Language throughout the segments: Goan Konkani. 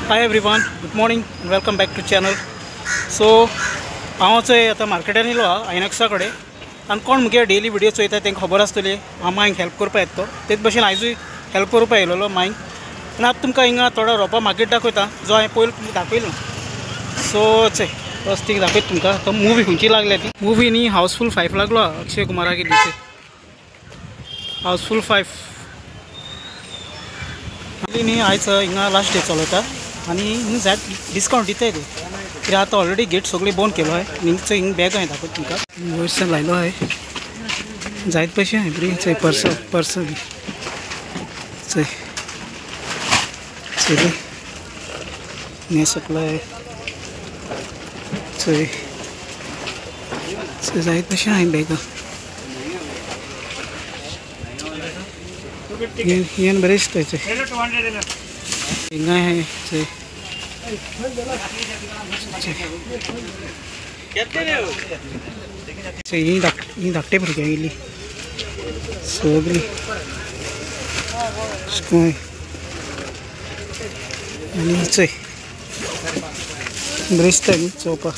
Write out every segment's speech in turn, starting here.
Hi everyone, good morning and welcome back to channel. So हांव चोय आतां मार्केटान येयलो आयनॉक्सा कडेन आनी कोण मुगे डेली व्हिडियो चोयता तांकां खबर आसतली हांव मांयक हेल्प करपा येता तो. तेच भशेन आयजूय हेल्प करपा येयलेलो मांयक. आनी आतां तुमकां हिंगा थोडो रोपा मार्केट दाखयता जो हांवें पयलीं तुमकां दाखयलो. सो चोय बस थिंग दाखयता तुमकां. तो मुवी खंयची लागल्या ती मुवी न्ही हाऊसफूल 5 लागलो अक्षय कुमारा गेली हाऊसफूल 5 न्ही. आयज हिंगा लास्ट डे चलता आनी हिंगा जायत डिस्कावंट दिताय ते कित्याक आतां ऑलरेडी गेट सगळी बंद केलो आहे. हिंगचो हिंग बॅग हांवें दाखयता तुमकां वयरसान लायलो आहे जायत पयशे हांवें बरी चोय पर्स पर्स बी चोय चोय हें सगळो आहे चोय चोय जायत पयशे हांवें बॅगां हें बरें दिसता चोय हिंगा आहे चोय ही ही धाकटे भुरग्यां गेली सगळी आनी चोय बरें दिसता न्ही चोवपाक.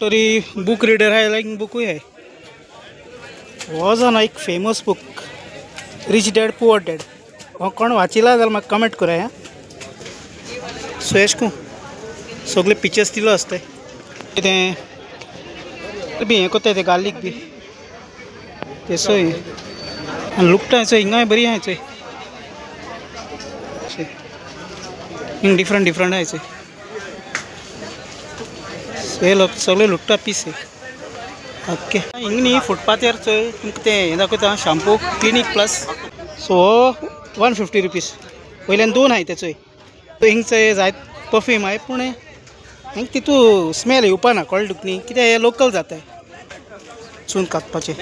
तरी बूक रिडर आहे लायक बुकूय आहे. हो जाण एक famous book rich dad poor dad. हो कोण वाचिला जाल्यार म्हाका कमेंट कराय. हां सो एश करून सगळे पिक्चर्स दिलो आसताय तें बी हें कोत्ताय तें गार्लीक बी ते सोय आनी लुकटां चोय हिंगाय बरी आहाय चोय हिंग डिफरंट डिफरंट आहाय चोय. हे लोक सगळे लुकटां पीस ओके. हिंग न्ही फुटपाथार चोय तुमकां तें हें दाखयता shampoo clinic plus. So 150 rupees वयल्यान दोन आहाय ते चोय. हिंग चोय जायत परफ्यूम आहाय पूण हिंग तितू स्मेल येवपा ना कळ्ळें तुका न्ही कित्याक हें लोकल जाताय चून कातपाचें.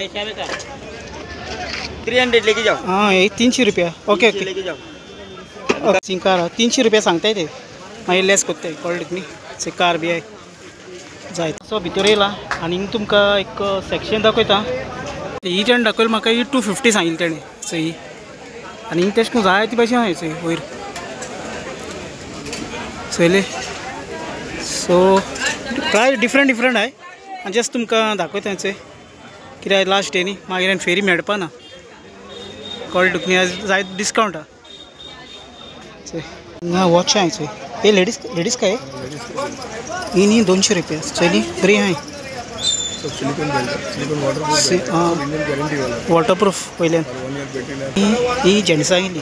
300 लेके जाओ. हां हे 300 रुपया. ओके ओके कार 300 रुपया सांगताय ते मागीर लेस कोत्ताय कळ्ळें तुका न्ही. कार बी आहाय जायत. सो भितर येयला आनी हिंग तुमकां एक सेक्शन दाखयता. ही तेणें दाखयली म्हाका ही 250 सांगिल्ली तेणें चोय ही. आनी हिंग तेश करून जाय ती भाशेन आहाय चोय वयर चोयले. सो प्रायस डिफरंट डिफरंट आहाय आनी जस्ट तुमकां दाखयता चोय कित्याक लास्ट डे न्ही मागीर फेरी मेळपा ना कळ्ळें तुका न्ही. आयज जायत डिस्कावंट आहा चोय. हिंगा वॉच आहाय चोय. हे लेडीज लेडीज काय ही न्ही 200 रुपया चोयली बरी आहाय वॉटरप्रूफ वयल्यान. ही जेंट्सां गेली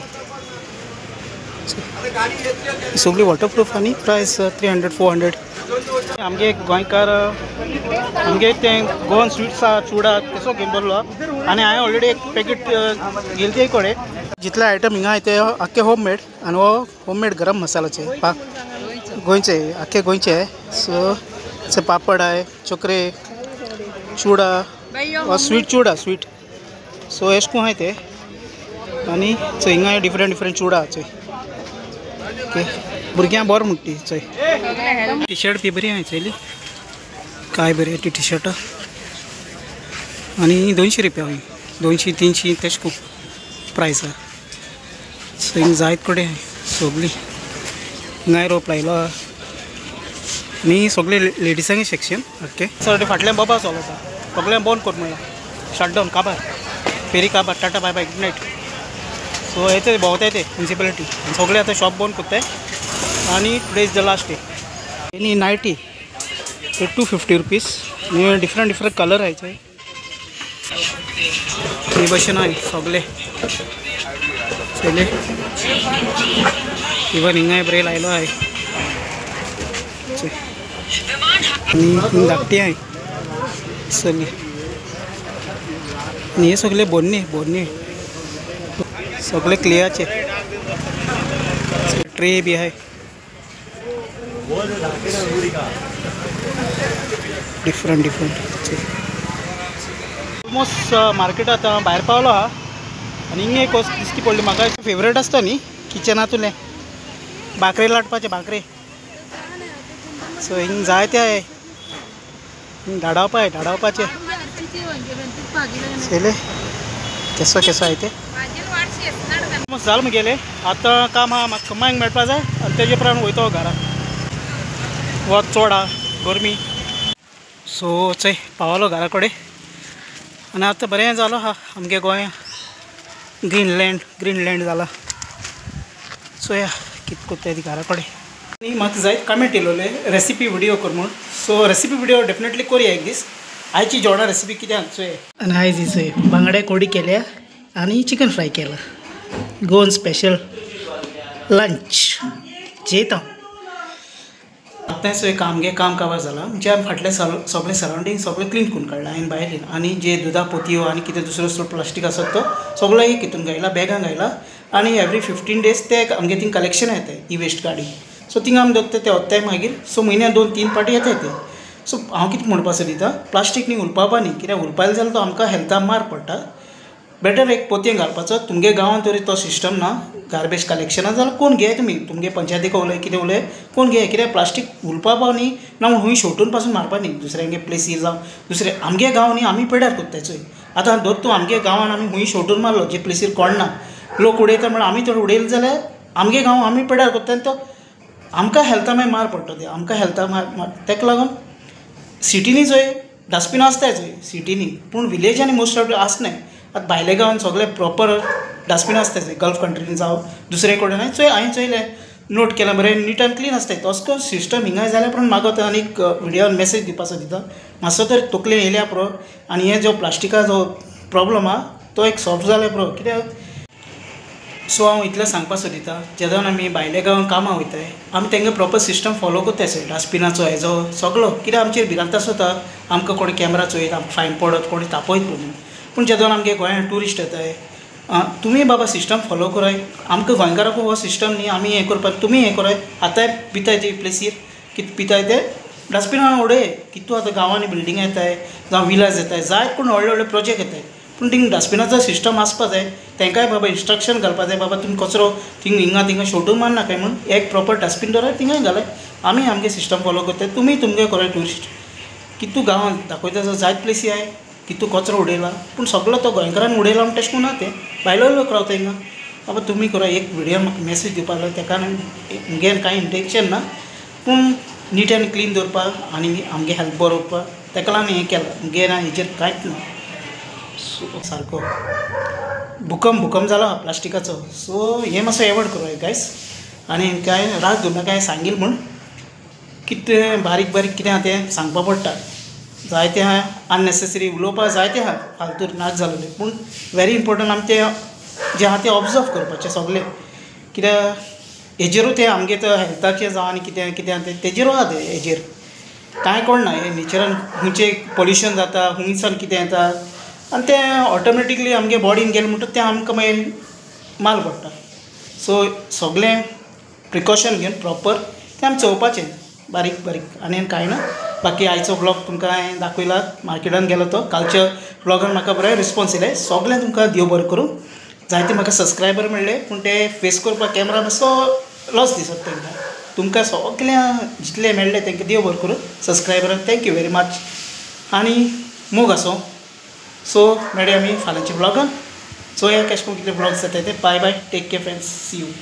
सगळी वॉटरप्रूफ आनी प्रायस 300 400. आमगे गोंयकार आमगे तें गोवन स्वीट्स आहा चुडा तेसो घेवन बरलो आनी हांवें ऑलरेडी एक पॅकेट घेतली ते कडेन. जितले आयटम हिंगा आहाय ते आख्खे होममेड आनी हो होममेड गरम मसालाचे पा गोंयचे आख्खे गोंयचे. सो पापड आहाय चोकरे Chuda sweet Chuda sweet. So एश करून आहाय ते आनी चोय हिंगा डिफरंट डिफरंट चुडा चोय. ओके भुरग्यांक बरो म्हणटा ती चोय. टी शर्ट बी बरी आहाय चोयली काय बरी ती टी शर्ट आनी 200 रुपया 200 300 तेश करून प्रायस आहा. सो हिंग जायत कडेन आहाय सगळी हिंगाय रोप लायलो आनी सगळे लेडिसांगे सेक्शन. ओके सर फाटल्यान बाबा चलता सगळ्यांक बंद कर म्हणलां शटडावन काबार फेरी काबार tata bye bye good night. So येते भोंवताय ते म्युनिसिपॅलिटी आनी सगळे आतां शॉप बंद करताय आनी today is the last day. आनी nighty 250 rupees different different colour आहाय चोय. हे भशेन आहाय सगळे चोयले. इवन हिंगाय बरें लायलो आहाय आनी हिंग धाकटी आहाय सगळी. आनी हे सगळे बोन्नी बोन्नी सगळे क्लियरचे ट्रे बी आहाय डिफरंट डिफरंट. ऑलमोस्ट मार्केट आतां भायर पावलो आहा आनी हिंग एक वस्त दिश्टी पडली म्हाका फेवरेट आसता न्ही किचनांतुलें भाकरे लाटपाचे भाकरे. सो हिंग जायते आहाय हिंग धाडावपा आहाय धाडावपाचे चोयले केसो केसो आहाय ते. ऑलमोस्ट जालें मुगेलें. आतां काम आहा म्हाका कमायंक मेळपा जाय आनी तेजे उपरांत वयतो घरा. वत चड आहा गरमी. सो चोय पावलो घरा कडेन आनी आतां बरें जालो आहा आमगे गोंय ग्रीनलँड ग्रीनलँड जाला. चोया कितें कोत्ताय ती घरा कडेन. आनी म्हाका जायत कमेंट येयलोले रेसिपी व्हिडियो कर म्हूण. सो रेसिपी व्हिडियो डेफिनेटली करुया एक दीस. आयची जेवणा रेसिपी कितें आहा चोय. आनी आयज ही चोय बांगडे कोडी केल्या आनी चिकन फ्राय केला. गोवन स्पेशल लंच जेता. आतां चोय आमगे काम काबार जालां. म्हणजे आमी फाटलें सगळें सरावंडींग सगळें क्लीन करून काडलां हांवें भायल्यान. आनी जे दुदा पोतयो आनी कितें दुसरो दुसरो प्लास्टीक आसत तो सगळो एक हितून घायला बॅगां घायला. आनी एवरी 15 डेज ते आमगे थिंग कलेक्शन येताय ई वेस्ट गाडी. सो थिंग आमी दवरता ते वत्ताय मागीर. सो म्हयन्या 2-3 पाटी येताय ते. सो हांव कितें म्हणपा सोदिता प्लास्टीक न्ही उरपा न्ही कित्याक उरपाक जाल्यार तो आमकां हेल्थाक मार पडटा. बेटर एक पोतयेन घालपाचो. तुमगे गांवांत तरी तो सिस्टम ना गार्बेज कलेक्शना जाल्यार कोण घेय तुमी तुमगे पंचायतीक उलय कितें उलय कोण घेय कित्याक प्लास्टीक उरपा न्ही ना म्हूण हुंय शेवटून पासून मारपा न्ही दुसऱ्यांगे प्लेसीर जावं दुसरे आमगे गांव न्ही आमी पेड्यार कोत्ताय चोय. आतां धर तूं आमगे गांवान आमी हुंय शेवटून मारलो जे प्लेसीर कोण ना लोक उडयता म्हळ्यार आमी तर उडयले जाल्यार आमगे गांव आमी पेड्यार कोत्ता आनी तो आमकां हेल्था मागीर मार पडटा ते आमकां हेल्था मार. तेका लागून सिटींनी चोय डस्टबीन आसताय चोय सिटींनी पूण विलेजांनी मोस्ट ऑफ आसनाय. आतां भायले गांवान सगळे प्रोपर डस्टबीन आसताय चोय गल्फ कंट्रीन जावं दुसरे कडेन चोय हांवें चोयलें नोट केलां बरें नीट आनी क्लीन आसताय. तसो करून सिस्टम हिंगाय जाल्यार पूण म्हाका आनी एक व्हिडियोन मॅसेज दिवपाचो दिता मातसो तरी तकलेन येयल्या पुरो. आनी हे जो प्लास्टिका जो प्रोब्लम आहा तो एक सॉल्व जाल्या पुरो कित्याक. सो हांव इतलें सांगपाक सोदिता जेदोन आमी भायल्या गांवान कामां वयताय आमी तेंगे प्रोपर सिस्टम फॉलो कोत्ताय चोय डस्टबिनाचो हेजो सगळो कित्याक आमचेर भिरांत आसता आमकां कोण कॅमेरा चोयत आमकां फायन पडत कोण तापयत म्हणून. पूण जेदोन आमगे गोंयांत ट्युरिस्ट येताय तुमी बाबा सिस्टम फॉलो कराय. आमकां गोंयकारांकूय हो सिस्टम न्ही आमी हें करपाक तुमी हें कराय. आतांय पिताय ते प्लेसीर कितें पिताय ते डस्टबिनान उडय. कितू आतां गांवांनी बिल्डिंग येताय जावं विलाज येताय जायत कोण व्हडले व्हडले प्रोजेक्ट येताय पूण थिंग डस्टबिनाचो सिस्टम आसपा जाय. तेंकांय बाबा इन्स्ट्रक्शन घालपा जाय बाबा तुमी कचरो थिंग हिंगा थिंगा शेवटून मारनाकाय म्हूण एक प्रोपर डस्टबीन दवराय थिंगाय घालाय. आमी आमगे सिस्टम फॉलो करताय तुमी तुमगे कराय ट्युरिस्ट. कितू गांवांत दाखयता जायत प्लेसी आहाय कितू कचरो उडयला पूण सगळो तो गोंयकारान उडयला म्हण तशें ना तें भायलो लोक रावता हिंगा. बाबा तुमी करा एक व्हिडियो म्हाका मॅसेज दिवपाक जाय तेका मुगे कांय इंटेन्शन ना पूण नीट आनी क्लीन दवरपाक आनी आमगे हेल्थ बरो उरपाक तेका लागून हें केलां मुगे ना हेजेर कांयच ना. सो सारको भुकंप भुकंप जालो प्लास्टिकाचो. सो हें मातसो एवॉयड करूं गायस. आनी कांय राग धरना कांय सांगील म्हूण कितें बारीक बारीक कितें आहा तें सांगपा पडटा. जायते आहा अननेसेसरी उलोवपाक जायते आहा फालतू नाच जालेले पूण वेरी इम्पोर्टंट आमी तें जें आहा तें ऑब्जर्व करपाचें सगळें कित्याक हेजेरूय तें आमगे तो हेल्थाचें जावं आनी कितें कितें आहा तें तेजेरूय आहा तें हेजेर कांय कोण ना हें नेचरान खंयचें पोल्युशन जाता हुंयसान कितें येता आनी तें ऑटोमॅटिकली आमगे बॉडीन गेलें म्हणटकच तें आमकां मागीर माल पडटा. सो सगळें प्रिकॉशन घेवन प्रोपर तें आमी चोवपाचें बारीक बारीक आनी कांय ना. बाकी आयचो व्लॉग तुमकां हांवें दाखयला मार्केटान गेलो तो कालच्या व्लॉगान म्हाका बरें रिस्पोन्स येयले. सगळें तुमकां देव बरें करूं. जायते म्हाका सबस्क्रायबर मेळ्ळे पूण ते फेस करपाक कॅमेरा मातसो लॉस दिसत तांकां. तुमकां सगळ्यां जितले मेळ्ळे तांकां देव बरें करूं. सबस्क्रायबरांक thank you very much आनी मोग आसो. सो मेळया आमी फाल्यांच्या व्लॉगान. चोया कशें करून कितले व्लॉग्स जाता ते. Bye bye, take care friends, see you.